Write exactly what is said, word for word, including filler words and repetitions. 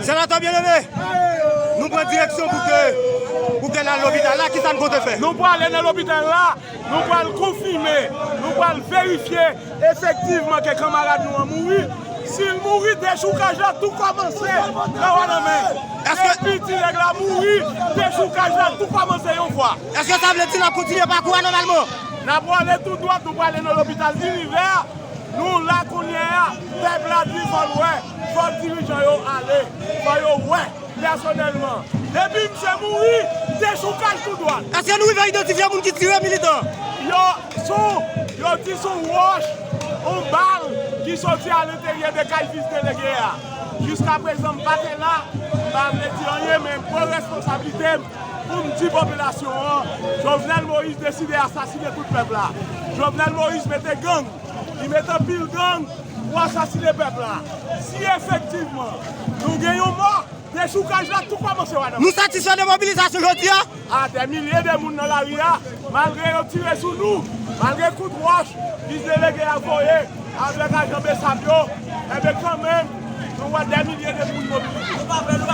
Senatè Bien-Aimé, nou pran direksyon pou ke, pou ke n al lopital la, kisa n konte fè? Nou prale nan lopital la, nou pral konfime, nou pral verifye efektivman ke kanmarad nou an mouri. Si l mouri, dechoukaj la tou kòmanse nan Wananmen. Eske depi ti nèg la mouri, dechoukaj la tou kòmanse yon fwa. Eske sa vle di n ap kontinye pakou a nòmalman? N ap prale tou dwat, nou prale nan lopital Inivè. Nou la kounye a, pèp la di fò l wè, fò dirijan yo ale, fò yo wè pèsonèlman. Depi misye mouri, dechoukaj tou dwat. Eske nou rive idantifye moun ki tire militan? Yo sou, yo di sou wòch, yon bal ki soti alenteryè de kay vis delege a. Jiskaprezan m pa te la, m pa vle di anyen, men m pran responsablite m pou m di popilasyon an, Jovenel Moïse deside asasine tout pèp la. Jovenel Moïse mete gang, li mete anpil gang pou asasine pèp la. Si efektivman nou gen yon mò, dechoukaj la tou kòmanse Wananmen. Nou satisfè de mobilizasyon jodi a? A, dè milye de moun nan lari a, malgre yo tire sou nou, malgre kout wòch vis delege a voye avèk ajan BSAP yo, enben kanmenm, nou wè dè milye de moun mobilize.